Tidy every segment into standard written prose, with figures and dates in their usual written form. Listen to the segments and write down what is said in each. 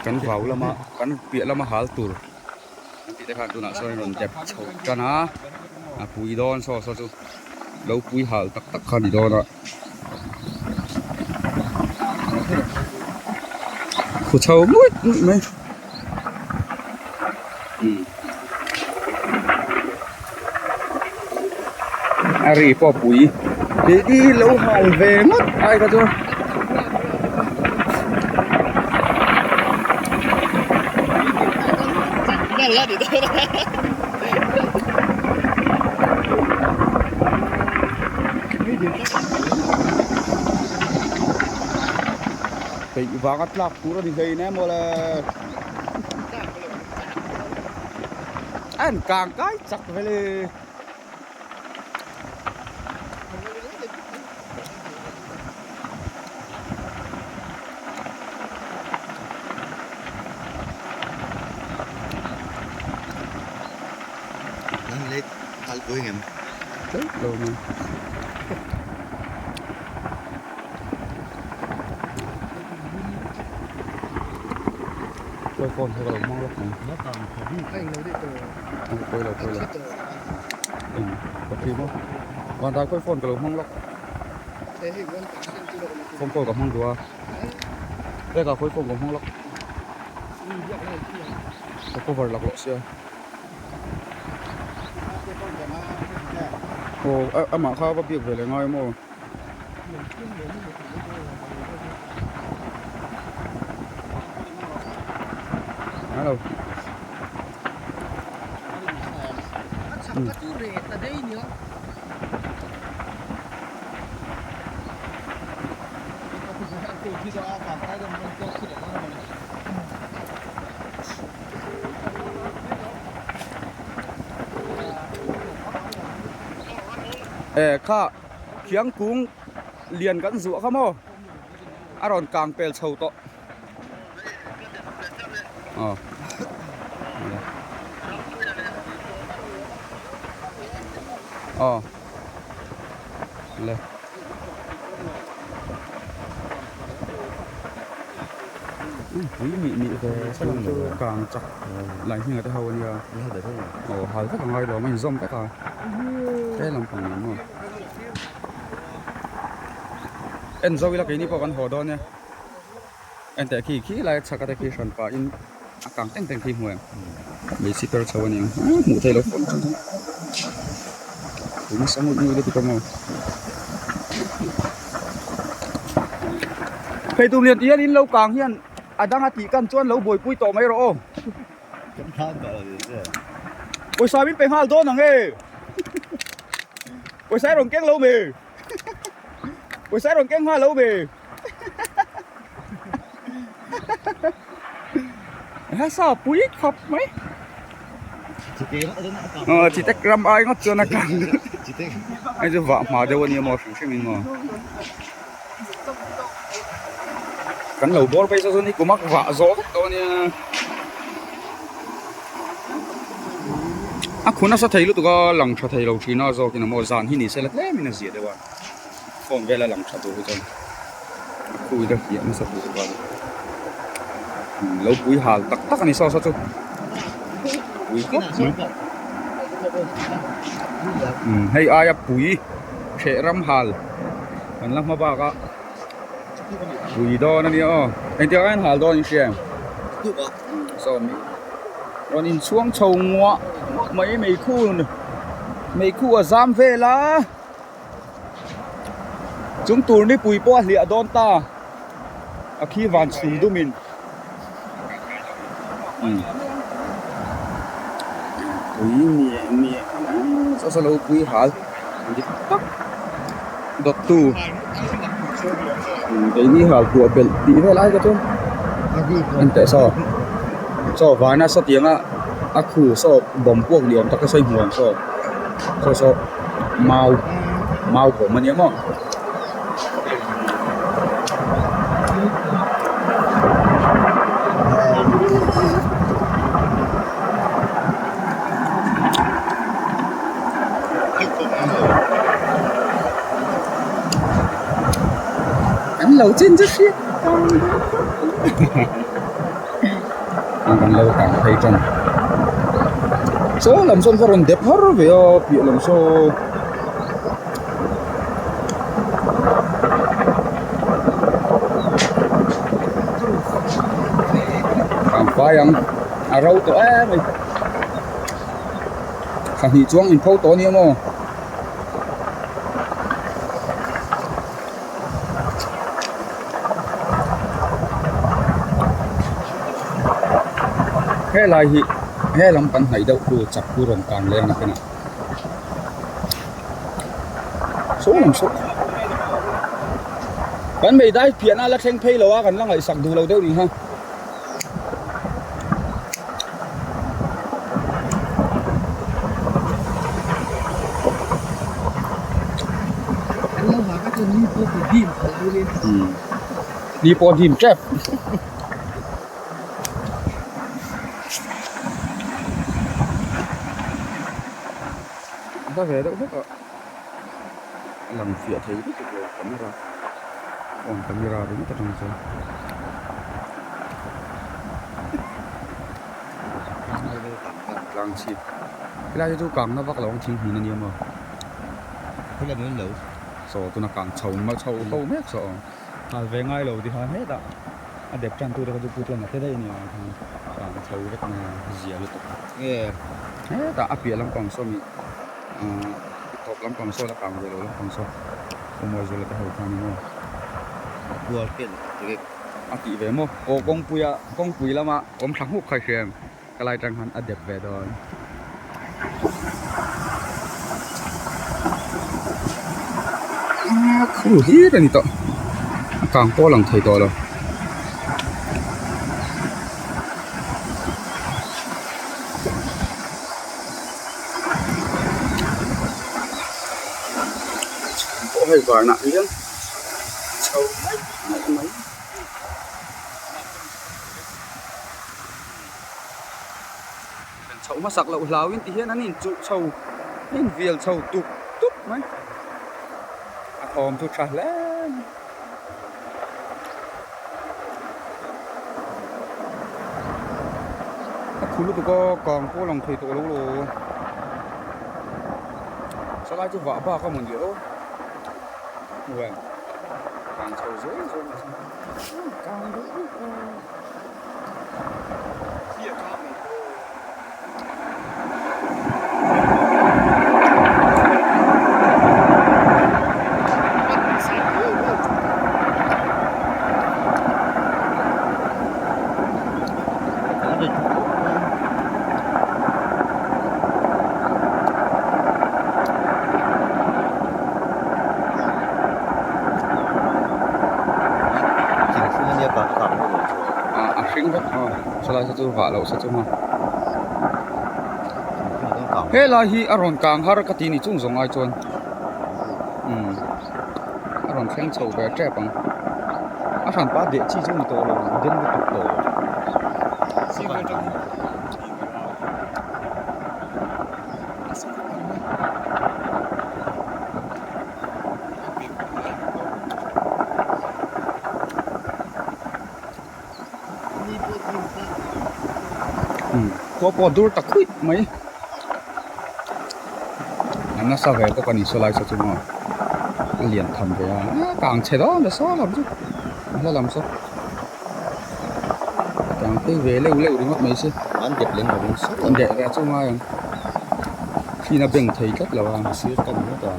Kan vau lama kan piah lama hal tur an tih te khan tunah sawn a rawn dep chho tan a, a pui dawn saw saw chu lo pui hal tak tak kha a ni dawn a. Khu chho muih muih mai a ri pawh pui keini lo hal ve ngawt ai kha chuan. Peih vanga tlak tur a ni hlei nen mawle a in kang kai chak vel e. Phone hi ka lo hmang lawk ang pawi lo pawi lo van dai phone ka lo hmang lawk phone call ka hmang duh a vek ah phone ka hmang lawk ka cover laklawh sia. Aw amah kha va biak ve leh ngai maw? Hello. Eh kha khiang kung lian kan zuah kha maw a rawn kang pel chho tawh aw aw le. Pui mih mih ve salang chu kang chak lai hming te ho ania aw hal vek a ngai lo a inzawm vek a he lampang nen maw en zo ila keini pawh kan haw dawn e enteh khi khi lai chhak a te khi hran pah in a kang teng teng khi hmu em hmeichhe per chho aniang hmuh theih loh phawt chuan nasa ngawih ngawih lutuk a maw hei tum lian tih hian in lo kang hian a dang a tih kan chuan lo buaipui tawh mai rawh aw pawisa min pe nghal dawn ang e pawisa i rawn keng lo me pawisa i rawn keng nghal lo me. Nasa pui khawp mai aw chi tek ram ai ngawt chuan a kang hei chu vah hma deuh a nia maw hrim hrim in maw kan lo bawr phei saw chuan i kum a vah zawh vek tawh a nia a khu nasa thei lutuk a lang tha thei lo thin a zawk in a maw zan hi ni se la tlem in a zia deuh a. Phone vel a lang tha tur hi chuan a khu hi ka hliah nasa tur bawk a lo pui hal tak tak a ni saw saw chu pui khawp mai umm hei aia pui hreh ram hal kan la hma bak a pui dawn a nia aw engtiang ah hian hal dawn in hria em saw mi rawn inchhuang chho nguah nguah mai meikhu meikhu a zam vel a. Chung tur nipui pawh a hliah dawn ta a khi van chhum dum in pui miah miah saw saw lo pui hal dik tak dawt tu keini hal kuah belh tih vel ai kha chuan enteh saw saw vana sawtianga a khu saw bawm puak ni awm tak te saw i hmu ang saw saw saw. Mau mau bawm ania maw an lo chin chu hriat. Kan kan lo kang phei tan. Saw lam sawn va rawn dep har ve a piah lam saw. Kang fai ang a ro tawh em mai. Thla hnih chuang in pho tawh a nia maw. Helai hi he lam kan hnaih deuh khu chak khu rawn kang leng a kena saw lam saw kan meidai piahna la thleng phei lo a kan la ngaihsak duh lo deuh ni ha. Ni pawh dim tep. Hla ve deuh hlek a lang fiah thei lutuk lo camera phone camera ringawt atang chuan. Tlang chhip helai hi chu kangna vak lo ang thing hmun ania maw saw tuna kang chho chho ho mek saw nghal ve ngai lo ti khan hetah a dep tan tute kha chu put lama te daih ania khan kang chho vek na zia lutuk hetah a piah lampang saw mi ahh tawp lampang saw la kang ve lo lampang saw kawmawi zawla te ho khan in aw. A tih ve maw? Aw kawngpuia kawngpui lama awm thla nghuk kha i hria em? Ka lai tang khan a dep ve dawn. A khu hlir a ni tawh. A kang pawh a lang thei tawh lo. Pawh hei varnah hian chho mai mai mai. Chho hmasak loh hlau in ti hian an inchuh chho an invial chho tuk tuk mai a thawm chu tha hle mai. A khu lutuk a kang pawh a lang thei tawh lo lo salai chu vah bak a maw ni aw. Kang chho zel zel a kang duh duh a. A hring vek a sawlai saw chu vah loh sa chu maw helai hi a rawn kang har ka ti ni chung zawng ai chuan umm a rawn thleng chho ve tep ang a hranpa deh chi chu a ni tawh lo den lutuk tawh. Khua pawh a dur ta khuih mai a nasa ve bawk a ni saw lai saw chu maw a lian tham ve a kang chhe dawn ta saw lam chu a hla lam saw kang phei ve leuh leuh ringawt mai se an dep lem lo ang an deh ve chu ngai ang hrin a beng thei tlat lo a sir tam ngawt a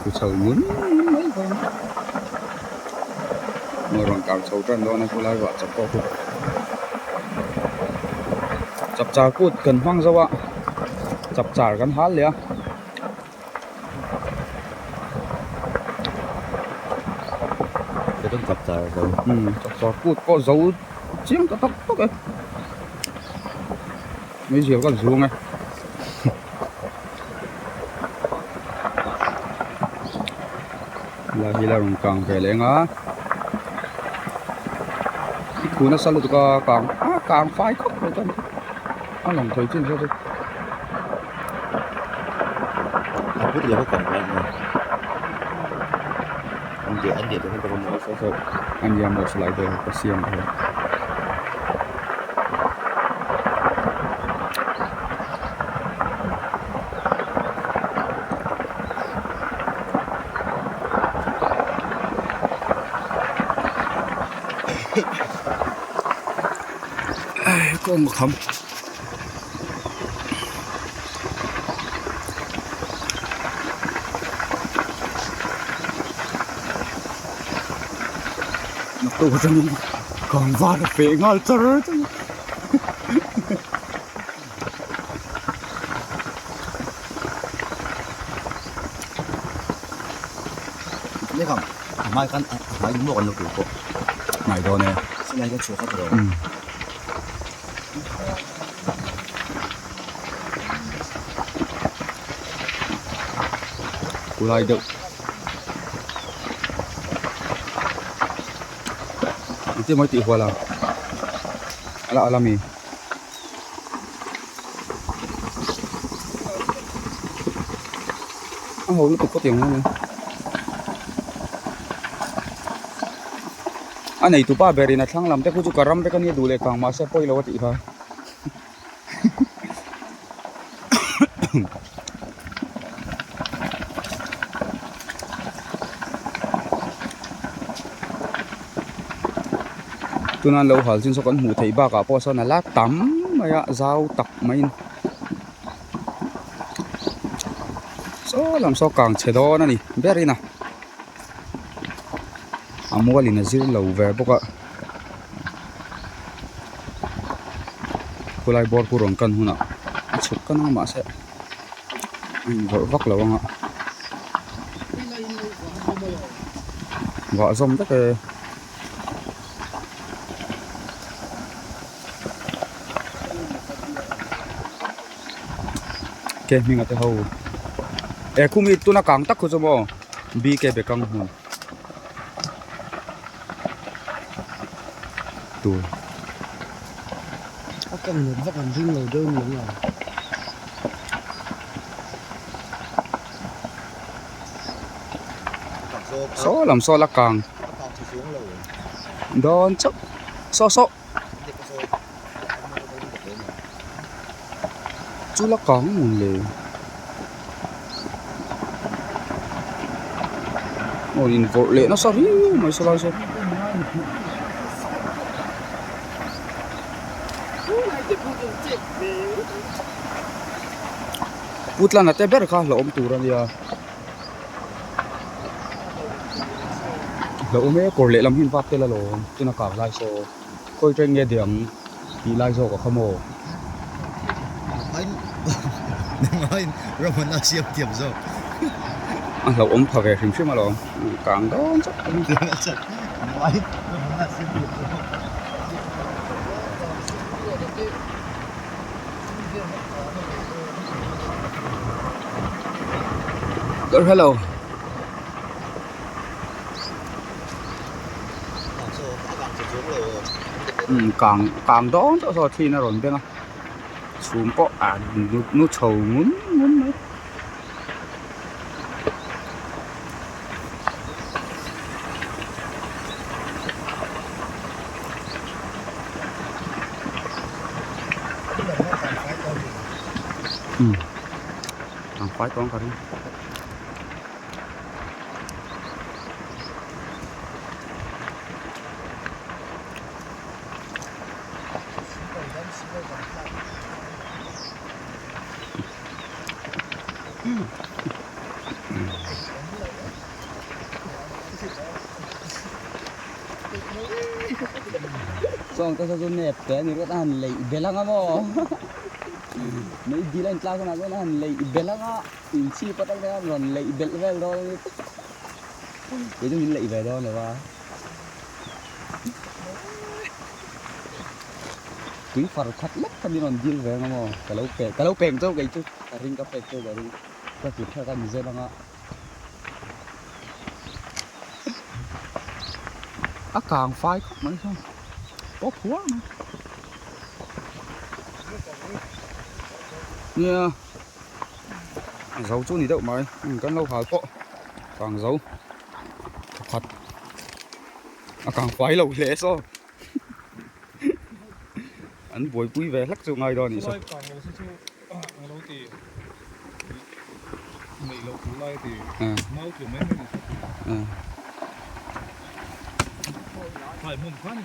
thu chho ngun ngun mai dawn maw rawn kang chho tan dawn a khulai vah chak pawh khu chapchar kut kan hmang zo a chapchar kan hal leh a. Chapchar kut pawh zo chiang ta tak tak e meizial ka zung e. Helai hi la rawn kang ve leh eng a i khu nasa lutuk a kang a kang fai khawp mai chuan a lang thei chin saw chu. Saw saw ania maw silai vel ka siam a kawng a kham. Naktuk atangin kang var a feh nghal char char a. Ngai dawn e. Kulai deuh engtin maw tih hual a ala ala mi a ho lutuk pawh tiang hian a nei tupa berin a thlang lam te khu chu ka ram vek ania duh leh kang mahse pawi lo a tih kha. Tuna an lo hal chin saw kan hmuh theih bakah pawh sawn a la tam mai a zau tak maiin saw lam saw kang chhe dawn a ni berin a a mualin a zir lo ve bawk a. Khulai bawr khu rawn kan hunah a chhuk kan a mahse a invawrh vak lo ang a vah zawm vek e. Ke hminga te ho e khumi tuna kang tak khu chu maw bk bekang hmun. Tur. A kang nat vak an ring lo deuh ni ang a. Saw lam saw la kang. Dawn chauh. Saw saw. Chu la kang mawn le. Aw invawrh leh nasa riau mai saw lai saw. Putlana te ber kha hlauhawm tur a nia. Hlauhawm e kawr lehlam hi an vak tel alawm tuna kang lai saw. Khawi ṭeng nge diang tih lai zawk a kha maw? A hlauhawm pha ve hrim hrim alawm kang dawn chauh a ni. Hello. Umm kang kang dawn chauh saw thin a rawn beng a chhum pawh a nu chho ngun ngun mai. Umm kang fai tawng ka ring. Sawng te saw chu nep te a ni ringawt a han leih belh ang a maw mai dil a intlak hunah chuan a han leih belh ang a. Inchhip atang te khan rawn leih belh vel dawn a ni. Kei chu min leih ve dawn lo va. Tui far khat lek kha min rawn dil ve ang a maw? Ka lo pek ka lo pek chauh kei chu ka ring ka pek chauh ka ring. Ka tlu thlak a ni zel ang a. A kang fai khawp mai sawn. Pawp huam mai. Nia. A zo chu ni deuh mai kan lo hal pawh kang zo thawkhat. A kang fai lo hle saw. An buaipui ve hlek chu ngai dawn anih saw.